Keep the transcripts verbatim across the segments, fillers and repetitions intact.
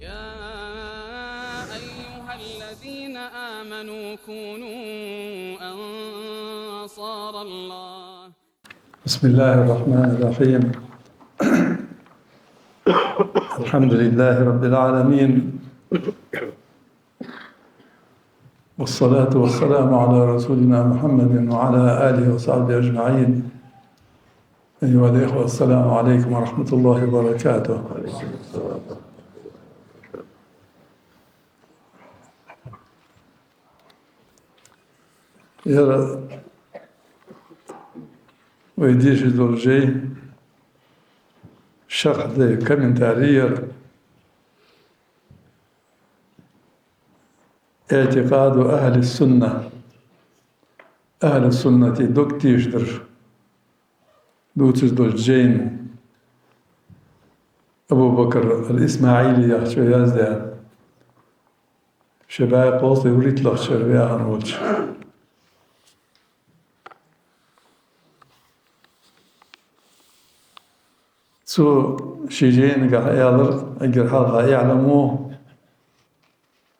يا أيها الذين آمنوا كونوا أنصار الله. بسم الله الرحمن الرحيم. الحمد لله رب العالمين، والصلاة والسلام على رسولنا محمد وعلى آله وصحبه أجمعين. أيها الإخوة، السلام عليكم ورحمة الله وبركاته. Ер вай дешаш дола жай, шархь да, комментарий я ер. اعتقاد أهل السنة. Ахьлу-суннатий дог тешадар дувцаш долча жайна Абу Бакр ал-ИсмаӀили яхачо яздаь, ши бӀаь кхузткъеи вурийтталагӀча шера ваьхна волча. Цо ший жайнагахьа аьлар, эггара хьалха: اعلموا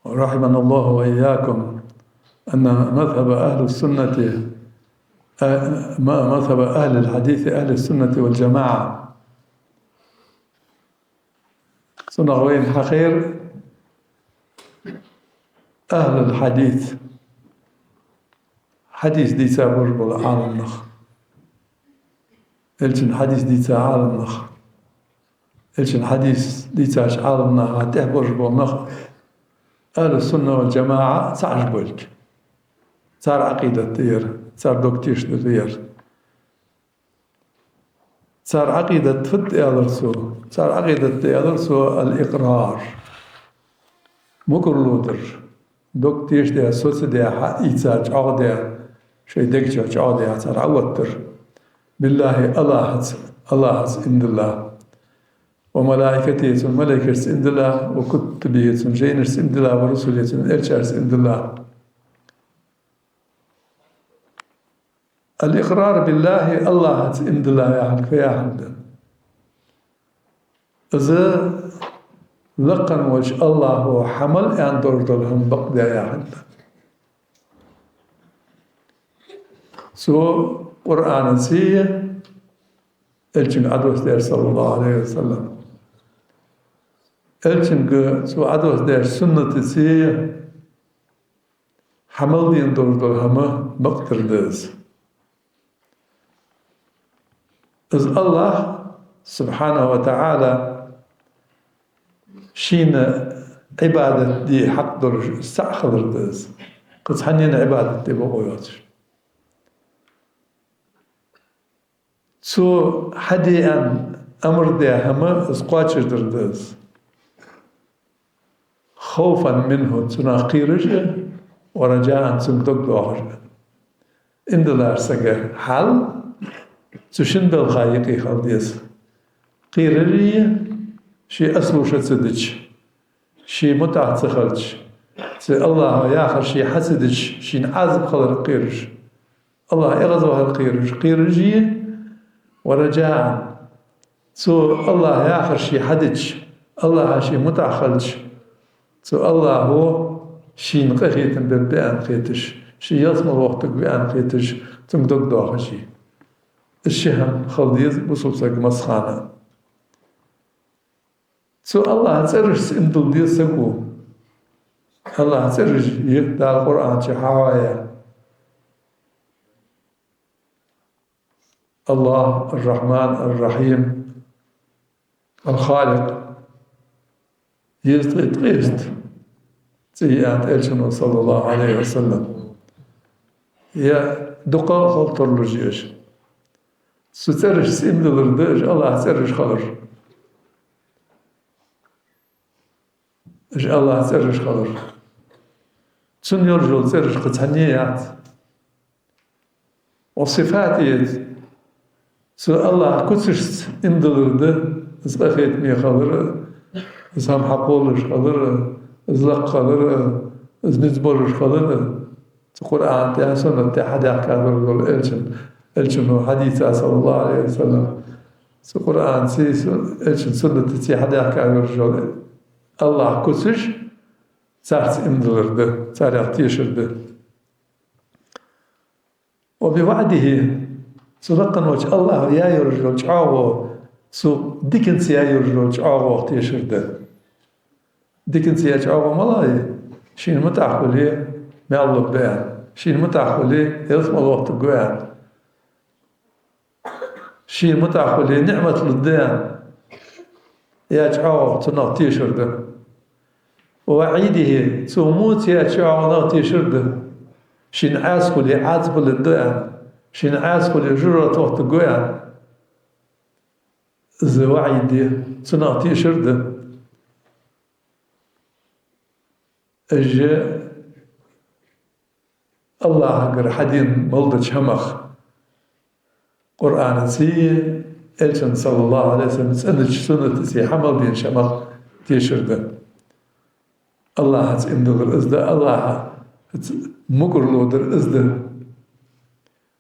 رحمنا الله وإياكم أن مذهب أهل السنة، آه، م-، مذهب أهل الحديث أهل السنة والجماعة. Цунах вайна хьахайра ахьлул-хьадис, хьадис дийца болаш бола Ӏаламнах, Элчан хьадис дийца Ӏаламнах, Элчан хьадис дийцача Ӏаламнаха тӀехьа болаш бола нах, ахьлу-сунна вал-жамаӀа ца Ӏаш болга. Цар Ӏакъидат да ер, цар дог тешадар да ер. Цар Ӏакъидат фуд аьлар цо? Цар Ӏакъидат да аьлар цо: الإقرار, мукӀарло дар, дог тешадаь, соцадаь, хьаийца, чӀоагӀдаь, шоай дег чу чӀоагӀдаь цар Ӏооттадар. بالله, АллахӀаца, АллахӀаца иман дилла, وملائكته, цун малайкашца иман дилла, وكتبه, цун жайнашца иман дилла, ورسله, цун элчашца иман дилла. الإقرار بالله, АллахӀаца иман дилла яхилга фу яхилга да? Из лакха волча АллахӀо хьа мел аьнна долаш дола хӀама бакъ да яхилга да. Цо Къуръанацеи Элчанга Ӏодоссадаьча, صلى الله عليه وسلم, Элчанга цо Ӏодоссадаьча суннатацеи хьа мел дена долаш дола хӀама бакъдар да из. Из АллахӀ, سبحانه وتعالى, шийна Ӏибадат де хьакъ долаш цаӀ хилар да из, кхы цхьаннена Ӏибадат де бокъо йоацаш. Цо хьаде аьнна амар даь хӀама из кхоачашдар да из. خوفا منه, цунах кхераш а, ورجاء, цунга дог доахаш а. Иман диллача сага хьал цу шин балха юкъе хила деза. Кхерарий, ше ослушаться ца дича, ше мутӀахь ца хилча, цу АллахӀа яхар ше хьа ца дича, шийна Ӏазап хиларах кхераш. АллахӀ эгӀазвахар кхераш, кхерарий, ورجاء, цо АллахӀа яхар ше хьадича, АллахӀа ше мутӀахь хилча, цу АллахӀо шийна къахетам бергба аьнна хеташ, ше ялсмала вахийтаргва аьнна хеташ, цунга дог доахаш а. Из ши хӀама хила деза бусалба сага массахана. Цу АллахӀа цӀерашца иман дилла деза саго. АллахӀа цӀераш я Дала Къуръана чу хьахьоаяь. АллахӀ, الرحمن، الرحيم، الخالق. Дезткъеи ткъеста цӀи я аьннад Элчано, صلى الله عليه وسلم. Е дукха хила тарлуш я уж. Цу цӀерашца иман диллар да уж АллахӀа цӀераш хилар. Уж АллахӀа цӀераш хилар. Цун йолаш йола цӀераш кхы цхьанне яц. وصفاته, цу АллахӀа куцашца иман диллар да, из къахетаме хилар а, из хӀама хьакхоллаш хилар а, из лакха хилар а, из низ болаш хилар а. Цу Къуръана тӀа, суннат тӀа хьадаьхка долаш дола Элчан, Элчано хьадийца, صلى الله عليه وسلم, цу Къуръанацеи су-, Элчан суннатацеи хьадаьхка долаш дола АллахӀа куцаш царца иман диллар да, царех тешар да. وبوعده, цу лакхаволча АллахӀа яь йолаш йола чӀоагӀо, цу диканца яь йолаш йола чӀоагӀох тешар да. Диканца яь чӀоагӀо малагӀа я? Шийна мутӀахьа хуле, маьл лургда аьнна. Шийна мутӀахьа хуле, ялсмала вахийтаргва аьнна. Шийна мутӀахьа хуле, ниӀмат лургда аьнна. Яь чӀоагӀо, цунах тешар да. ووعيده, цо муха яь чӀоагӀонах тешар да. Шийна Ӏаьса хуле, Ӏазап лургда аьнна. Шийна Ӏаьса хуле, жожагӀате вахийтаргва аьнна. Из ваӀид я, цунах тешар да. Из АллахӀагара хьадена мел долча хӀамах, Къуръанаца, Элчан, صلى الله عليه وسلم, цӀенача суннатаца хьа мел денача хӀамах тешар да. АллахӀаца иман диллар из да, АллахӀаца мукӀарло дар из да.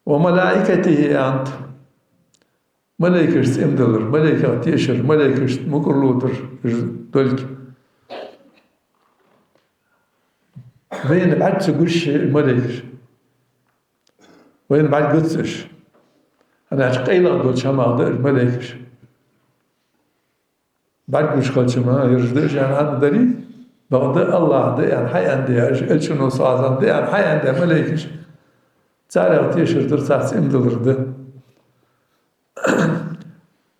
وملائكته аьннад. Малейкашца иман диллар, малейкех тешар, малейкашта мукӀарло дар, уж долга. Вайна бӀарга ца гуш малейкаш. Вайна бӀаргагуц уж. ХӀана аьлча къайлагӀа долча хӀамах да уж малейкаш. БӀаргагуш хилча ма, ераш да уж аьнна дарий, бакъда АллахӀа да аьнна хьааьннад уж, Элчано, صلى الله عليه وسلم, да аьнна хьааьннад малейкаш. Царех тешар дар, царца иман диллар да.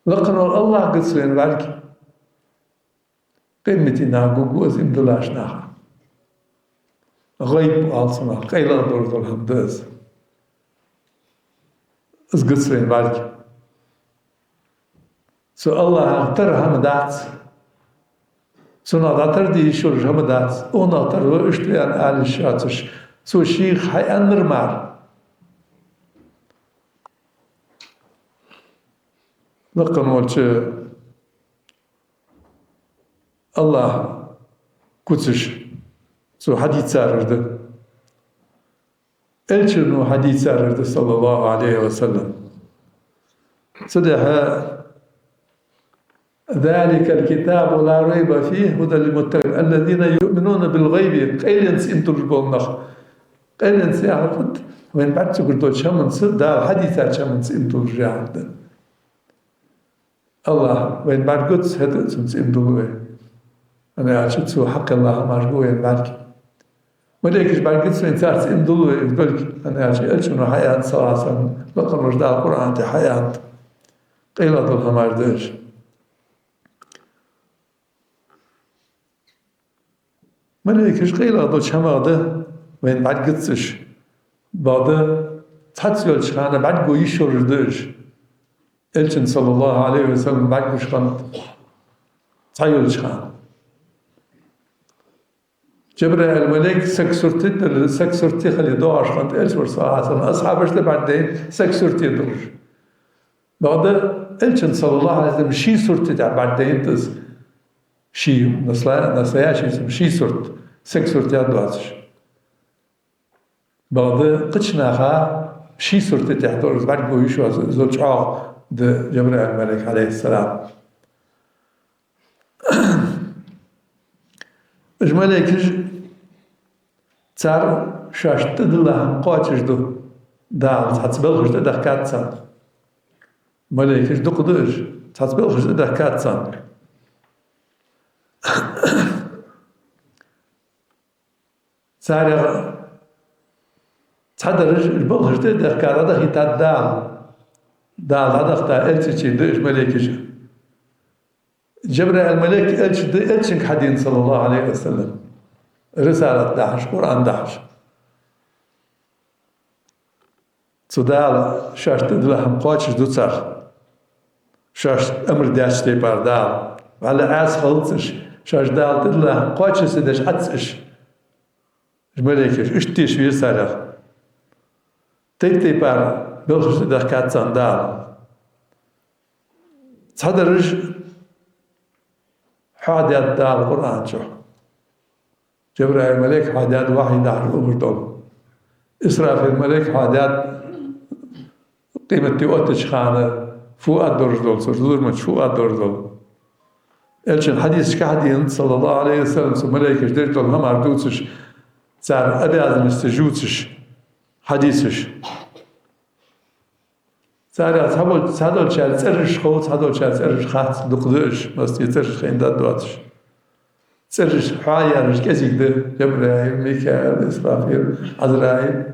Лакхавола АллахӀ гуц вайна бӀарга. Къематдийнахьа гургва из иман диллача наха. ГӀайб оал цунах, къайлагӀа долаш дола хӀама да из. Из гуц вайна бӀарга. Цу АллахӀах тара хӀама дац. Цунах дӀатара де йиш йолаш хӀама дац. Цунах тара ва, иштта ва аьнна ала йиш яцаш. Цо шийх хьааьннар мара. Лакхаволча АллахӀа куцаш цо хьадийцараш да. Элчано хьадийцараш да, صلى الله عليه وسلم. Цудухьа: «ذلك الكتاب لا ريب فيه هدى للمتقين الذين يؤمنون بالغيب», къайленца иман диллаш бола нах. Къайленца яхар фуд? Вайна бӀарга ца гуш долча хӀаманца, Дала хьадийцача хӀаманца иман диллар яхар да. АллахӀ вайна бӀаргагуц, хӀаьта а цунца иман дилла вай. ХӀана аьлча цо хьакхелла хӀамаш гу вайна бӀарга. Малейкаш бӀаргагуц вайна, царца иман дилла вай, уж долга. ХӀана аьлча Элчано хьааьннад, صلى الله عليه وسلم, лакхаволча Дала Къуръана тӀа хьааьннад. КъайлагӀа дола хӀамаш да уж. Малейкаш къайлагӀа долча хӀамах да, вайна бӀаргагуц уж. Бакъда цхьацца йолча хана бӀаргаго йиш йолаш да уж. Элчан, صلى الله عليه وسلم, бӀаргагуш хиннад цхьа йолча хана. Джабраил малейк сага сурте дар, сага сурте хиле доагӀаш хиннад Элчавар, صلى الله عليه وسلم, асхьабашта бӀаргадайнад сага сурте долаш. Бакъда Элчан, صلى الله عليه وسلم, ший сурте тӀа бӀаргадайнад из. Ший, насла-, настоящий, ший сурт, сага сурте тӀа доацаш. Бакъда кхыча наха ший сурте тӀа долаш бӀаргаго йиш йоацаш, из чӀоагӀа да Джабраил малейк, عليه السلام. Уж малейкаш, цар шоашта тӀадилла хӀама кхоачашду Дала, цхьацца белхаш тӀадехкад царна. Малейкаш дукха да уж, цхьацца белхаш тӀадехкад царна. Царех цхьадараш, уж белхаш тӀадехка, дӀадахийтад Дала. Дала дӀадахийта Элчанчунна да уж малейкаш. Джабраил малейк Элча да, Элчанга хьадена, صلى الله عليه وسلم, рисалат дахьаш, Къуръан дахьаш. Цу Дала шоашта тӀадилла хӀама кхоачашду цар. Шоашта амар даьча тайпара Дала. Валлахӏи, Ӏаьса хилац уж, шоашта Дала тӀадилла хӀама кхоачаш ца деш Ӏац уж. Уж малейкаш, иштта тешаш веза царех. Тайп-тайпара белхаш тӀадехкад царна Дала. Цхьадараш хьоахадаьд Дала Къуръан чу. Джабраил малейк хьоахадаьд вахьи дахьаш, угӀаш дола. Исрафил малейк хьоахадаьд къематди оттача хана фу аргдолаш дола, цу зурмача фу аргдолаш дола. Элчан хьадисашка хьадена, саллаллахӀу Ӏалайхи ва саллам, цу малайкаша деш дола хӀамаш дувцаш, цар обязанносташ дувцаш хьадисаш. Царех цхьаболча, цхьадолчар цӀераш хов, цхьадолчар цӀераш хац, дукха да уж, массе цӀераш хайна да доацаш. ЦӀераш хьоахаяьраш кӀезига да: Жабраил, Микаил, Исрафил, Ӏазраил.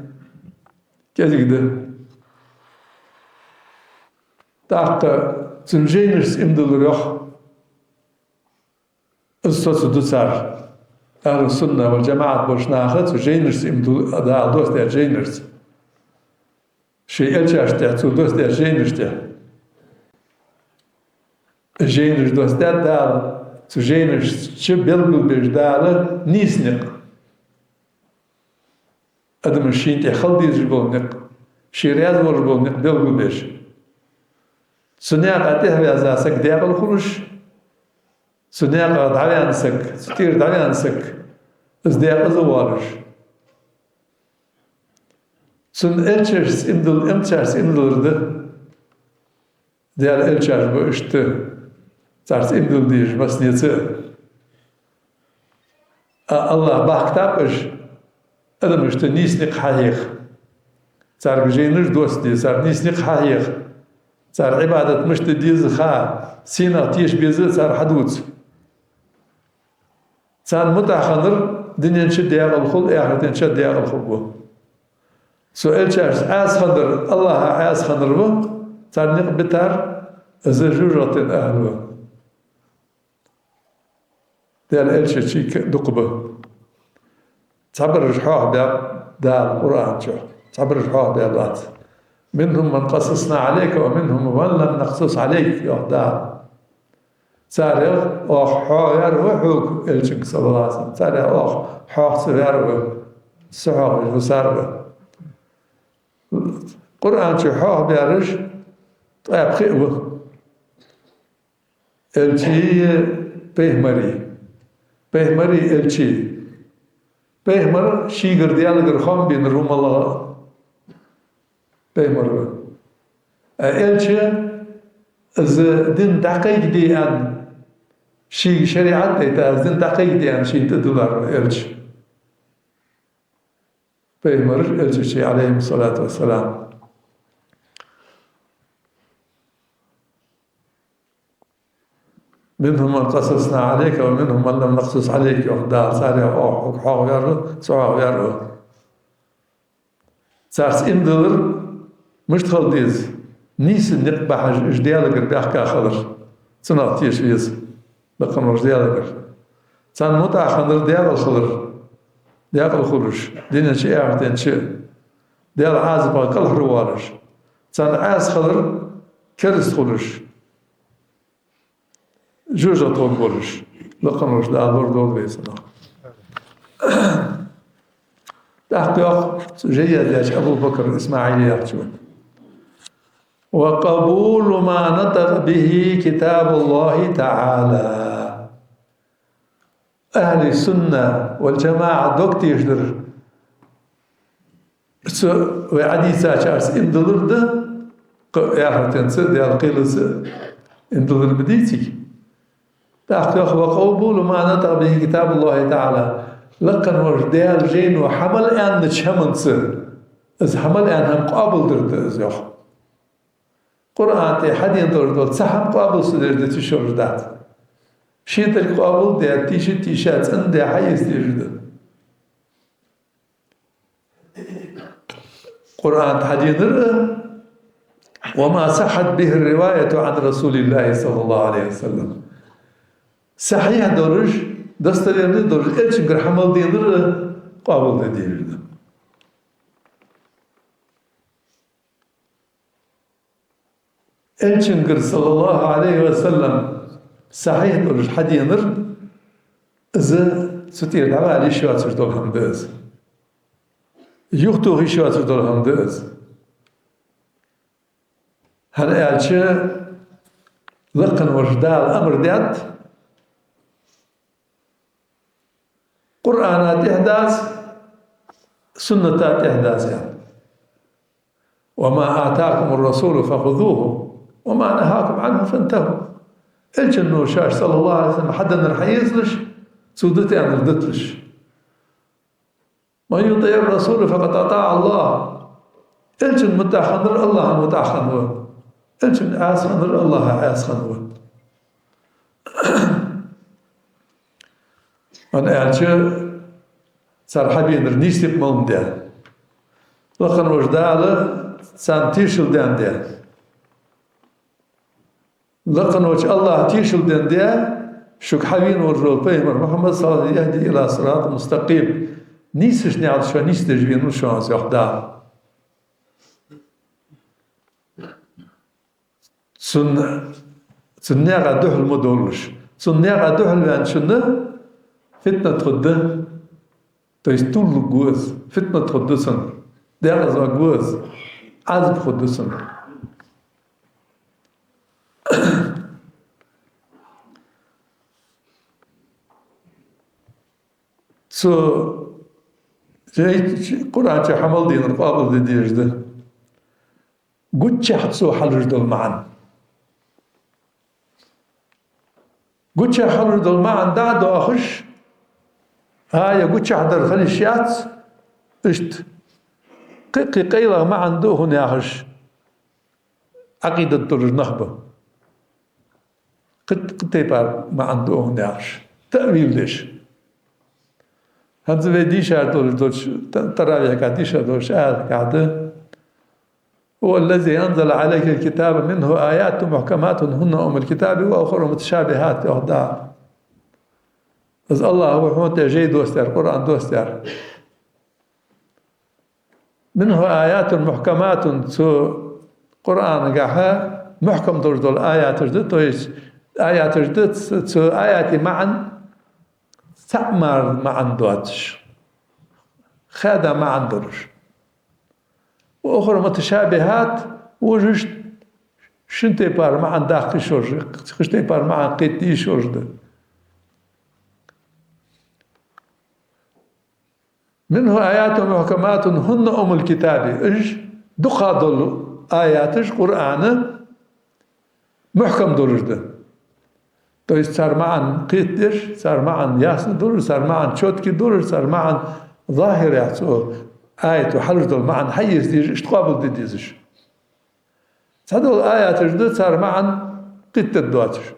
КӀезига да. ТӀаккха цун жайнашца иман диллар, йоах, из соцаду цар. АхӀлу-сунна вал-жамаӀат болча наха цу жайнашца иман дул, Дала доссадаьча жайнашца. Ший элчашта тӀа, цо доссадаьча жайнашта тӀа. Жайнаш доссадаьд Дала, цу жайнаш чу белгалбеш Дала нийса никъ. Адамаш шийна тӀа хила дезаш бола никъ, ше раьза волаш бола никъ белгалбеш. Цу наькъа тӀехьаваьза саг даькъала хулаш, цу наькъа дӀаваьнна саг, цу тӀера дӀаваьнна саг, из даькъаза воалаш. Цун элчашца иман дил-, элчашца иман диллар да. Даьла элчаш ба иштта, царца иман дилла дезаш массанеца а. А АллахӀа бахкийтаб уж, адамашта нийса никъ хьахьеха. Царга жайнаш доссаде, цар нийса никъ хьахьеха. Цар Ӏибадат мишта де деза ха, сенах теша беза цар хьадувца. Царна мутӀахьа хиннар дунен чу даькъала хул, ахартен чу даькъала хургва. Цу элчашца Ӏаьса хиннар АллахӀа Ӏаьса хиннар ва, цар никъ битар, из жожагӀатен ахӀл ва. Даьла элчий чу дукха ба. Цхьабараш хьоахабаьб Дала Къуръан чу, цхьабараш хьоахабаьбац. «منهم من قصصنا عليك ومنهم من لم نقصص عليك», йоах Дала. Царех оаха хьоахаваьр ва хьога, элчанга, саллаллахӀу Ӏалайхи ва саллам. Царех оаха хьоаха ца ваьр ва, ца хьоахавеш висар ва. Къуръан чу хьоахабаьраш ткъаь пхиъ ба. Элчий, пайхамарий. Пайхамарий, элчий. Пайхамар шийгара Даьлагара хоам бенар ва малагӀа а. Пайхамар ва. А элча, из дин дӀакхайкаде аьнна, шийга шариӀат дайта, из дин дӀакхайкаде аьнна, шийна тӀадиллар ва элча. Пайхамараш, элчий, Ӏалайхимуссалату вассалам. «منهم من قصصنا عليك ومنهم من لم نقصص عليك», йоах Дала, царех оаха хьога хьоахаваьр ва, ца хьоахаваьр ва. Царца иман диллар мишта хила деза? Нийса никъ бахьаш уж Даьлагара баьхка хилар. Цунах теша веза, лакха волча Даьлагара. Царна мутӀахьа хиннар даькъала хилар, даькъала хулаш, дунен чу, ахартен чу, Даьла Ӏазапах кӀалхарвоалаш. Царна Ӏаьса хилар кераста хулаш, жожагӀате гӀоргволаш, лакха волча Дала лорадолда вай цунах. ТӀаккха йоах цу жай яздаьча Абу Бакр ИсмаӀил яхачо: «وقبول ما نطق به كتاب الله تعالى». АхӀли-сунна вал-жамаӀа дог тешадар, цу вай Ӏадийцачарца иман диллар да, кхы а ахартенца, Даьла кхелаца иман диллар ма дий цига. ТӀаккха йоах: «وقبول ما نطق به كتاب الله تعالى». Лакха волча Даьла жайно хьа мел аьннача хӀаманца, из хьа мел аьнна хӀама къоабалдар да из, йоах. Къуръан тӀа хьадена долаш дола цхьа хӀама къоабал ца деш да, тиша йолаш дац. Шийттарг къоабал де, тийша, тийша, цӀена де, хьаэца дезаш да. Къуръан тӀа хьаденар а, «وما صحت به الرواية عن رسول الله صلى الله عليه وسلم». Сахьихь долаш, достоверный долаш, элчангара хьа мел денар а къоабал де дезаш да. Элчангара, саллаллахӀу Ӏалайхи ва саллам, сахьихь долаш хьаденар, из цу тӀера дӀавала йиш йоацаш дола хӀама да из. Юхатоха йиш йоацаш дола хӀама да из. ХӀана аьлча, лакха волча Дала амар даьд, Къуръана тӀехьа дас, сунната тӀехьа дас, яхаш. «وما آتاكم الرسول فخذوه وما نهاكم عنه فانتهوا». Элчано шоаш, صلى الله عليه وسلم, хьаденнар хьаэцалаш, цо дитаьннар диталаш. من يطع الرسول فقد أطاع الله. Элчанна муьтӀахь хиннар АллахӀа муьтӀахь хиннав. Элчанна Ӏаьса хиннар АллахӀа Ӏаьса хиннав. ХӀана аьлча, цар хьабенар нийсдика мел ма дий. Лакхаволча Дала царна тешал даьннад. Лакхаволча АллахӀа тешал даьннад, шуга хьавена волаш вола пайхамар Мухьаммад, صلى الله عليه وسلم, يهدي إلى صراط مستقيم. Нийсача наькъа тӀа шо нийсдеш венав шоана, йоах Дала. Цун, цун наькъа духьал ма довлалаш. Цун наькъа духьал ваьнначунна фитнат хургда. То есть тувлургва из, фитнат хургда цунна, декъаза варгва из, Ӏазап хургда цунна. Цо, жай, Къуръан чу хьа мел денар къоабалде дезаш да. Гучахь цо хьалуш дола маӀан. Гучахь хьалуш дола маӀан дӀа а доахаш, а, е гучахь дар хила йиш яц, иштта кхы-, кхы къайлагӀа маӀан да хьона яхаш, Ӏакъидат долаш нах ба. Кхы-, кхы тайпара маӀан да хьона яхаш, таъвил деш. ХӀанз вай дийша долаш, долаш, та-, таравихьага дийша долаш аятагахь да: هو الذي أنزل عليك الكتاب منه آيات محكمات هن أم الكتاب وأخر متشابهات, йоах Дала. Из АллахӀ ва хьона тӀа жай доссадаьр, Къуръан доссадаьр. منه آيات محكمات, цу Къуръанагахьа мухькам долаш дола аяташ да, то есть аяташ да, ц-, цу аятий маӀан цхьа мара маӀан доацаш, хаьда маӀан долаш. وأخر متشابهات, вожаш шин тайпара маӀан даккха йиш йолаш, кхыча тайпара маӀан кхетаде йиш йолаш да. منه آيات محكمات هن أم الكتاب. Уж дукха дола аяташ Къуръана мухькам долаш да. То есть цар маӀан кхетадеш, цар маӀан ясно долаш, цар маӀан чётки долаш, цар маӀан захӀир яц, цу аято хьалуш дола маӀан хьаэца дезаш, иштта къоабалде дезаш. Цхьадола аяташ да цар маӀан кхетаде доацаш.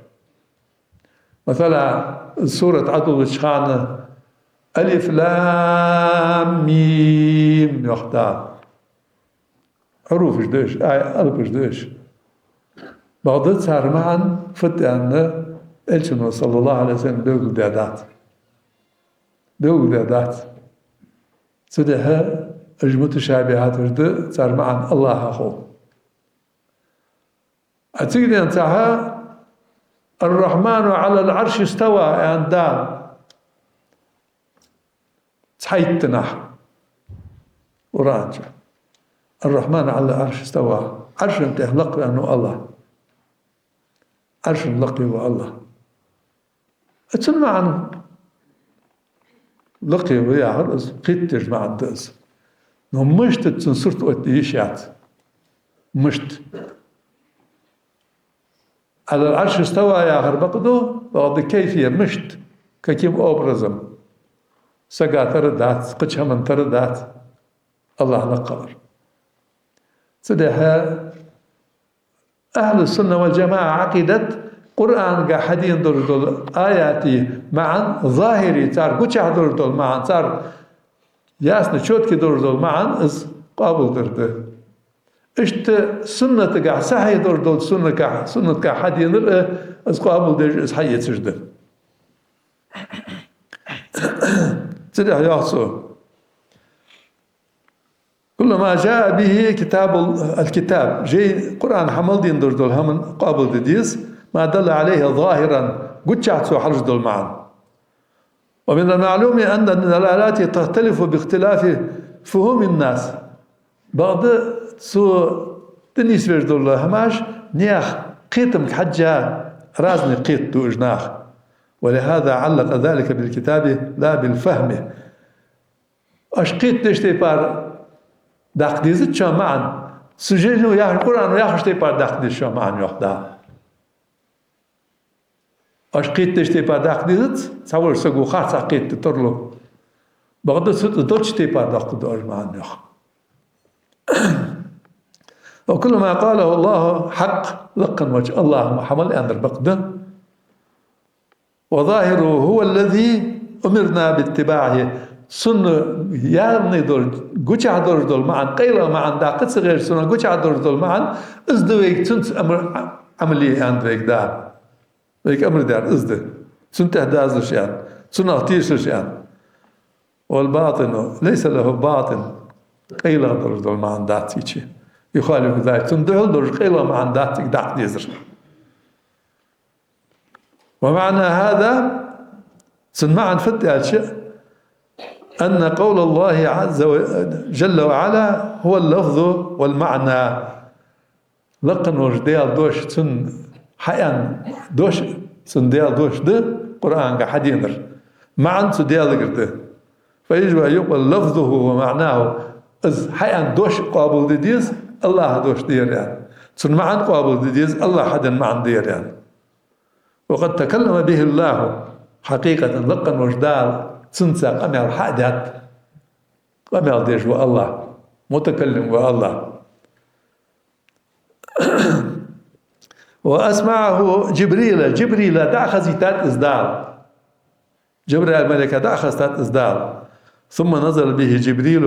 Масала, сурат Ӏадуллача хана: الم, йоах Дала. Хьуруфаш да уж, ай, алапаш да уж. Бакъда цар маӀан фуд аьнна Элчано, صلى الله عليه وسلم, белгалдаь дац. Белгалдаь дац. Цудухьа уж муташабихьаташ да, цар маӀан АллахӀа хов. А цига денз цхьа الرحمن على العرش استوى аьнна Дала цхьайттанахь Къуръан чу. الرحمن على العرش استوى. Ӏаршан тӀа лакхваьннав АллахӀ. Ӏаршан лакхе ва АллахӀ. Цун маӀан лакхе ва яхар из, кхетадеш маӀан да из. Но мишта да цун сурт оттаде йиш яц. Мишта. على العرش استوى яхар бакъду, бакъду кайфия мишта, каким образом. Сага тара дац, кхыча хӀаман тара дац АллахӀ лакхавар. Цудухьа أهل السنة والجماعة Ӏакъидат, Къуръанагахь хьадена долаш дола аятий маӀан, захӀири, цар гучахь долаш дола маӀан, цар ясно, чётки долаш дола маӀан, из къоабалдар да. Иштта суннатагахь, сахьихь долаш долча суннатагахь, суннатагахь хьаденар а, из къоабалдеш, из хьаэцаш да. Цудухьа йоах цо: كل ما جاء به كتاب ال-، الكتاب. Жай Къуръан хьа мел денна долаш дола хӀама къоабалде деза, ما دل عليه ظاهرا, гучахь цо хьалуш дола маӀан. ومن المعلوم أن الدلالات تختلف باختلاف فهوم الناس. Бакъда цо тӀанийсвеш дола хӀамаш наьха кхетамга хьежжа разный кхетаду уж наха. ولهذا علق ذلك بالكتاب لا بالفهم. Аша кхетадеча тайпара даккха дезац шоана маӀан, цу жайно яхаш, Къуръано яхача тайпара даккха деза шоана маӀан, йоах Дала. Оаш кхетадеча тайпара даккха дезац, цхьаволча саго харцахьа кхетаде тарлу. Бакъда цу тӀа долча тайпара даккха да оаш маӀан, йоах. وكل ما قاله الله حق, лакха волча АллахӀа хӀама аьннадар бакъ да. وظاهره هو الذي أمرنا باتباعه. Цун яьнна дола, гучахь долаш дола маӀан, къайлагӀа маӀан даккха ца гӀерташ, цун гучахь долаш дола маӀан, из да вайга цунца амр-, Ӏамал е аьннад вайга Дала. Вайга амр даьр из да. Цунна тӀехьа дазалаш аьнна, цунах тешалаш аьнна. والباطن ليس له باطن. КъайлагӀа долаш дола маӀан дац из. يخالف ذلك. Цунна духьал долаш къайлагӀа маӀан дац цига даккха дезар. ومعنى هذا, цун маӀан фуд аьлча, أن قول الله عز و-, جل وعلا هو اللفظ والمعنى. Лакха волча Даьла дош, цун хьааьнна дош, цун Даьла дош да Къуръанга хьаденар. МаӀан цу Даьлагара да. فيجب أن يقبل لفظه ومعناه. Из хьааьнна дош къоабалде деза, АллахӀа дош да ер аьнна. Цун маӀан къоабалде деза, АллахӀа хьаденна маӀан да ер аьнна. وقد تكلم به الله. Хьакъикъатан лакха волча Дала цунца къамаьл хьа а даьд. Къамаьл деш ва АллахӀ, мутакаллим ва АллахӀ. وأسمعه جبريل. Джабраила дӀахазийтад из Дала. Джабраил малайка дӀахазийтад из Дала. ثم نزل به جبريل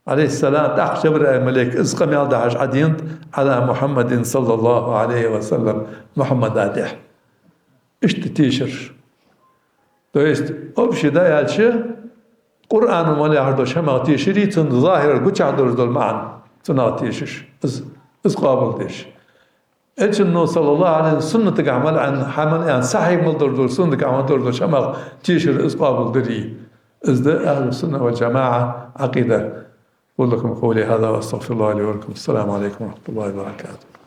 عليه السلام. ТӀаккха Джабраил малайк из къамаьл дахьаш Ӏоденад على محمد صلى الله عليه وسلم, Мухьаммада тӀа. Иштта тешар. То есть, общий да аьлча, Къуръано мел яхаш долча хӀамах тешар, цун захӀирах гучахь долаш дола маӀан, цунах тешаш, из, из къоабалдеш. Элчано, صلى الله عليه وسلم, суннатагахь мел аьнна, хьа мел аьнна, сахьихь мел долаш дола, суннатагахь мел долаш дола хӀамах тешар, из къоабалдар. Из да أهل السنة والجماعة Ӏакъида. أقول لكم قولي هذا وأستغفر الله لي ولكم. السلام عليكم ورحمة الله وبركاته.